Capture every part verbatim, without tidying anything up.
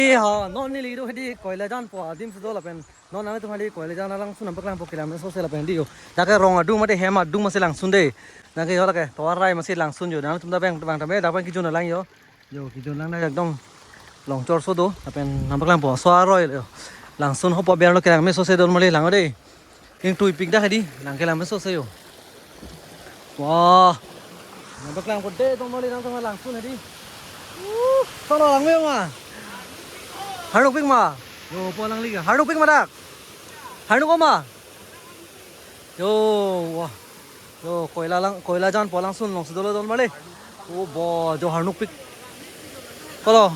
Eh, ha, non neli do hedi Koilajan po adim si do lapen. Non nanglitum hedi Koilajan alangsun nangpaklangpo kelang mesen sose lapen hedi yo. Dak ke rong adung mate hem adung masi langsun de. Dak ke yo lake tovar rai masi langsun yo. Nanglitum dak bang bang tame dak bang kejun lang yo. Yo, kejun lang dak ekdom longchor so do. Lapen nangpaklangpo so aroi yo. Langsun hopo biar lo kelang mesen sose don mali lang de. Ingtuipik dak hedi, nangkelang mesen sose yo. Wah. Nangpaklangpo de don mali nangtum langsun hedi. Uh, sono lang me ma. Harnukpik ma. Yo, po lang liga. Harnukpik ma dak. Harnuk ma. Yo, wah. Yo, Koila lang, Koilajan po langsun longsi dolo don mali. Oh, bo, jo harnukpik. Kolo.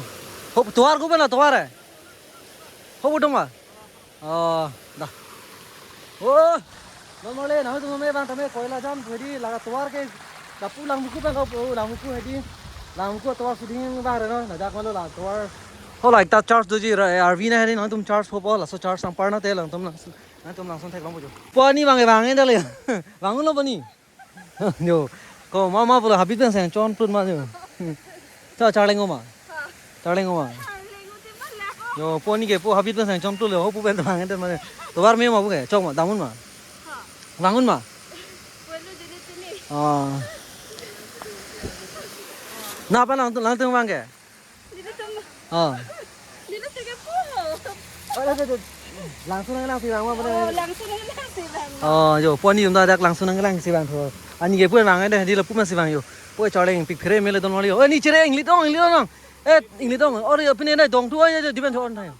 Hop, tovar ko bana tovar hai. Hop utong ma. Oh, dah. Oh, don mali, nanglitum me bang tame Koilajan hedi laga tovar ke lapu Langvoku bang ko, oh, Langvoku hedi. Langvoku tovar suding bang reno, ladak malo la tovar. Hola ekta charge doji ra, R V na hedi nanglitum charge hopo, laso charge nangpar na te nangtum lang, nangtum langsun theklongpo jo. Po ani bang bang endale. Bang lo po ni. Yo, ko mama pulo habit pen seng chon plut ma yo. Cha charleng ma. Charleng ma. Yo, po ni ke po habit pen seng chon plut lo, ho pu pen bang enten ma. Tovar me ma pu ke, chok ma, damun ma. Bangun ma. Ah. Na pa lang tu lang tu bang ke. Nelitum, oh, nelitum ke po. Oh, langsung nanglang si bang ma. Oh, langsung nanglang si bang. Oh, yo, po ni um dak langsung nanglang si bang tho. Ani ke po bang de di lapu ma si bang yo. Po charleng pik phere mele don mali yo. Oh, ni chere inglit ong, inglit ong. Eh, inglit ong. Or yo pine na dong tu aja di ben thon thai.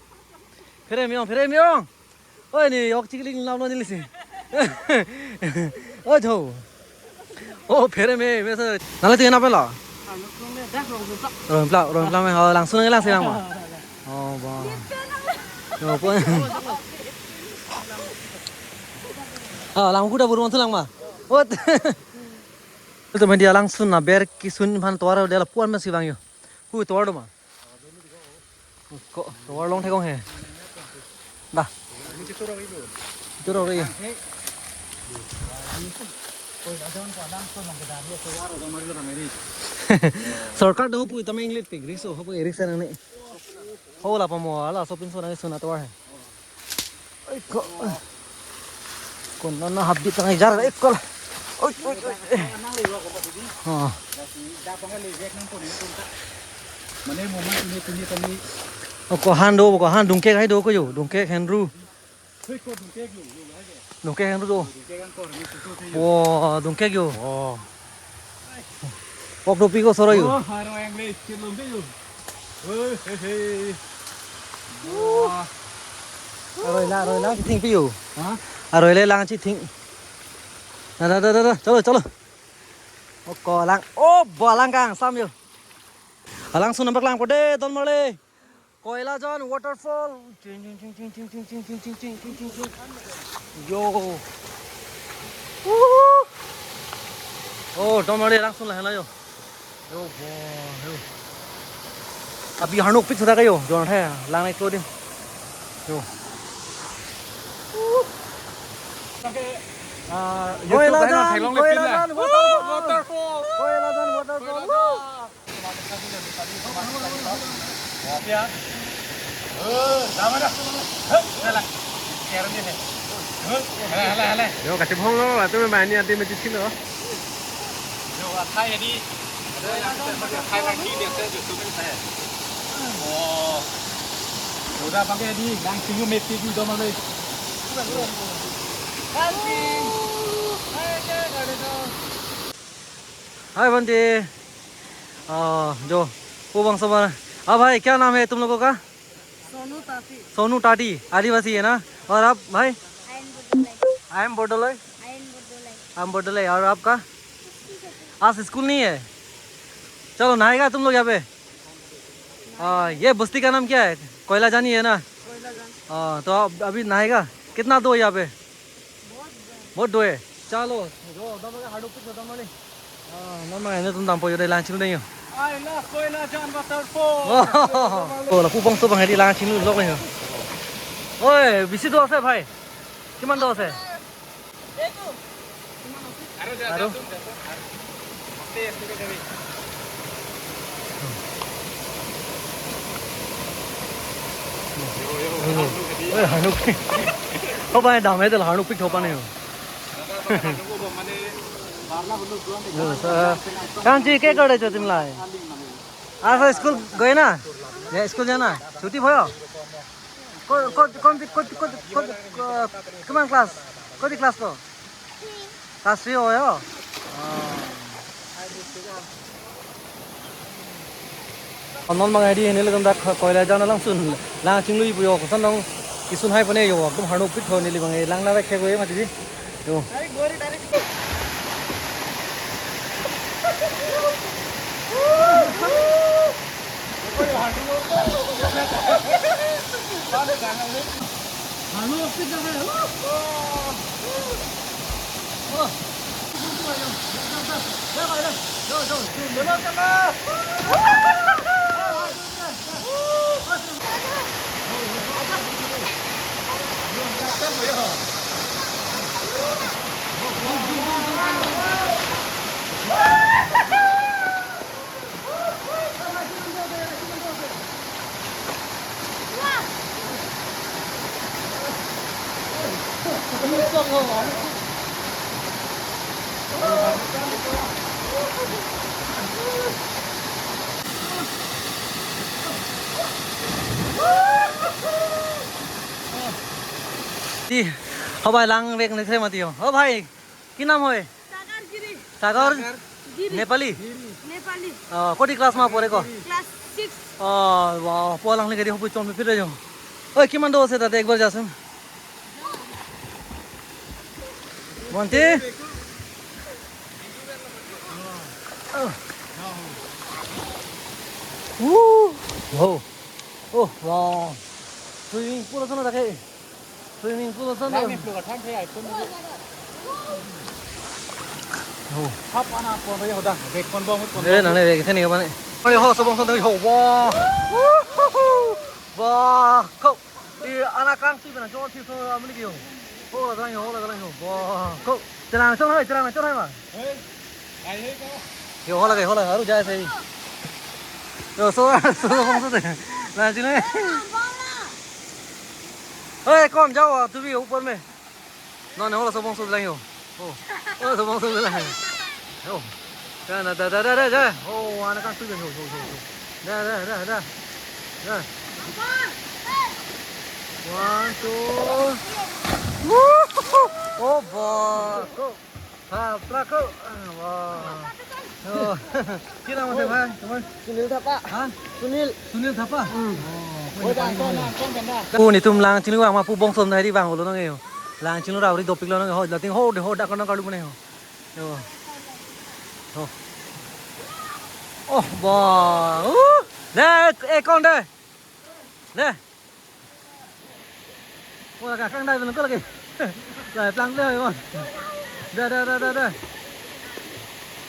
Phere me ong, phere me ong. Oi, ni yok chikling lam lo ni lisi. Oh, jo. Oh, phere me, me sa. Nangli tinggal apa lo? Ronpla, Ronpla me ho langsung nanglang si bang ma. Oh, ba. Yo, po. Ah, lang kuda burung tu lang ma. Oh. Itu media langsung na ber kisun phan tovar dia lapuan ma si bang yo. Hu tovar do ma. Ko, tovar long thekong he. Dah. Itu rok iya. Sorkar do pu tame inglit pik riso ho pu riso nang ni. Ho la pamo ala sopin so nang suna tovar he. Oi, ko. Kon na na habit tang jar, eh, ko la. Oi, oi, oi. Oh. Oh, ko han do, ko han dungke hai do ko yo, dungke henru. Dungke henru do. Oh, dungke yo. Oh. Pok dopi ko soro yo. Oh, haro yang le, kit lom yo. Hei, hei, hei. Wah. Aroi la, aroi lang chithing pi yo. Ha? Aroi le lang chithing. Dah, dah, dah, dah, dah. Chalo, chalo. Oh, ko lang. Oh, bo lang kang, sam yo. Alang sunam bak lang ko de, don male. Koilajan waterfall. Ching, ching, ching. Yo. Woo. Oh, don male langsung lah yo. Yo, bo, yo. Abi hanuk pik sudah kayo, don hai, lang naik lo din. Yo. Woo. Ah, YouTube Koilajan, hai na, thelong le pin la. Koilajan waterfall. Waterfall. Koilajan waterfall. Woo. Yo, kachibhong lo, atum mani ati mati silo. Yo, athai adi. Athai lang di dia se YouTube sai. Oh. Yo, dah pakai di, lang singgu mati di doma le. Hi, Bhante. आ, जो, वो बंसो बना। हाँ भाई, क्या नाम है तुम लोगों का? सोनू ताती। सोनू टाटी, आदिवासी है ना? और आप भाई? आयन बोडोले। आयन बोडोले? आयन बोडोले। आयन बोडोले। और आपका? आज स्कूल नहीं है? चलो, नहाएगा तुम लोग यहाँ पे? आ, ये बस्ती का नाम क्या है? कोयला जानी है ना? कोयला जान। हाँ, तो आप अभी नहाएगा? कितना दो यहाँ पे? बहुत दो है। बहुत दो है। चलो, जो, दम लगा, हाडू कुछ दम वाले। हाँ, नम लगा, तुम दम पोयो दे, लांग चिनु नहीं हो। I love Koylajan waterfall। Oh, lapu bangso bang hedi laanchi lok nang. Oi, bisi do ase bhai? Kiman do ase? Aro? Oi, harnuk. Oh, bhai, dam hai, tel harnuk pik thopa nahi ho. Yo, sa, kanchi ke kore cho timlai? Asa school gaye na? Ya, school jana. Chuti bhoyo? Ko, ko, kon, ko, ko, ko, ko, kiman class? Koti class ko? Class three ho yo? Oh. Non bang hedi hini le dak koila jan alangsun. Lang chinglu ipu yo, koson nong kisun hai pone yo, ekdom harnuk pik tho neli bang, lang na vek ke go ye mati di. Yo. Di, ho bhai, lang vek ne se mati ho. Oh bhai, ki naam hoy? Sagar Giri. Sagar? Sagar Giri. Nepali? Nepali. Oh, koti class ma pore ko? Class six. Oh, wow, po lang le gari ho pu chon phir jo. Oi, kiman do ase tate ekbar jasun. Monty? Oh. Woo! Wow. Oh, wow. Swimming pool ason dak ke. Swimming pool ason. Lang ni plu ka tham the ai pun. Oh. Hap ana pon re hoda. Bek pon bong pon. Eh, nang le bek thani ka bang. Oi, ho, so bong so ho. Wow. Woo! Wow. Ko. I ana kangtui pen chon thi so amni kio. Ho la galang ho, la galang ho. Wow. Ko. Chelang chon hai, chelang chon hai ma. Hei. Ai hei ko. Yo, ho la ke, ho la, aru jai se. Yo, so, so, so, so, so. Lang chinglu. Hey, kom jao, tu bhi upar mein. Non, ho la, so bong so lang ho. Oh. Oh, so bong so lang. Oh. Da, da, da, da, da, da, da. Oh, ana kangtui ho, ho, ho, ho. Da, da, da, da. Da. One, two. Woo! Oh, boy. Go. Ha, plak ko. Wow. Oh. Ki naam ase bhai? Tomar? Sunil Thapa. Ha? Sunil. Sunil Thapa? Hmm. Oh, oh, dak, dak, dak, dak, dak. Oh, netum lang chinglu vang ma pu bong som nai di vang lo nang yo. Lang chinglu ra ri dopik lo nang ho. Lating ho de ho dak ko nang kalu mane ho. Yo. Oh. Oh, ba. Uh. Ne, eh, kon de. Ne. Oh, la ka kangdai belum ko lagi. Lai plang le hoi mon. Da, da, da, da, da.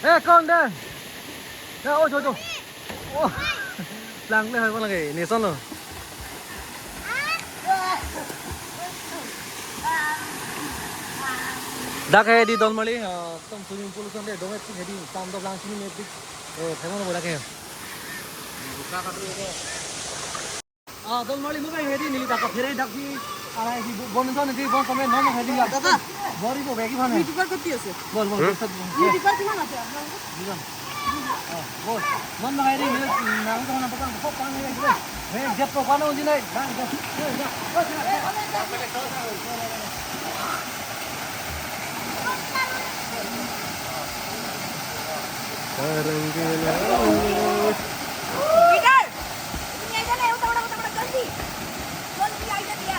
Eh, kon da. Da, oh, jo, jo. Oh. Plang le hoi mon lagi. Ne son lo. Dak hedi Dolmali, ah, tom swimming pool ason de, dong ek hedi, tam do lang chinglu mepik, eh, themon bo dak he. Ah, Dolmali mo kai hedi neli dak phere dak di, arai di bon ton di bon kome non hedi ya. Tata. Bori bo begi phane. YouTuber koti ase? Bol, bol, bol, sab. YouTuber kiman ase apnalok? Dujon. Ah, bol. Non bang hedi neli nang to na pakang ko pang hedi. He, jep ko pano di nai. Bang, bang. Leader! Ini aja nih, udah, udah, udah, udah, ganti. Ganti aja dia.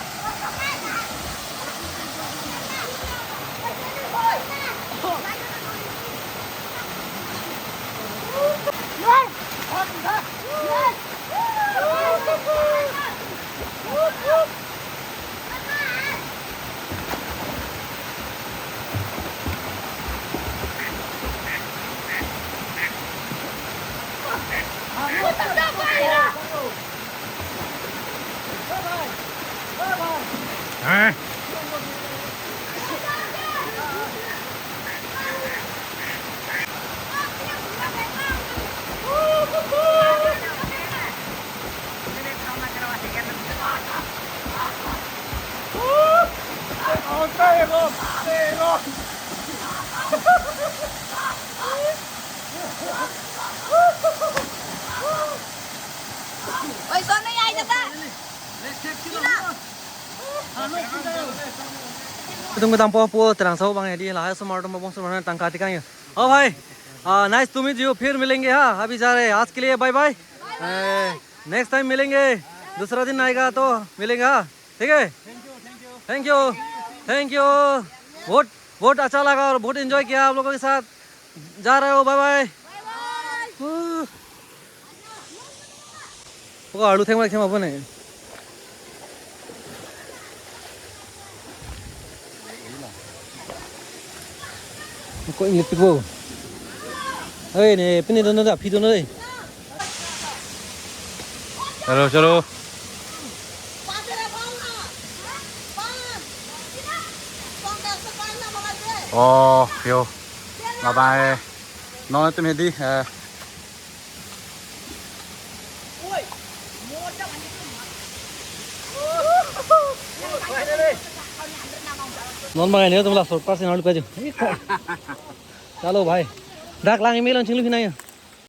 Oi, sono ya, ita ta. Sina. Itum kedampo pu terang sau bang ya di lahai osomar atum bong osomar tangka tikang ya. Oh bhai, uh, nice to meet you. फिर मिलेंगे हाँ. अभी जा रहे हैं, आज के लिए bye bye. नेक्स्ट टाइम मिलेंगे, दूसरा दिन आएगा तो मिलेंगे हाँ. ठीक है, thank you, thank you. बहुत बहुत अच्छा लगा और बहुत एंजॉय किया आप लोगों के साथ. जा रहे हो, bye bye. Kok arlu thengma thengma pon ne. Kok inglit pik bo. Hei ne, pini dono da, phi dono dei. Chalo, chalo. Oh, yo. Bye bye. No, tum hedi. Eh. Non bang ini tuh lah surprise yang lalu aja. Chalo bhai. Dak lang email launching lu hinai.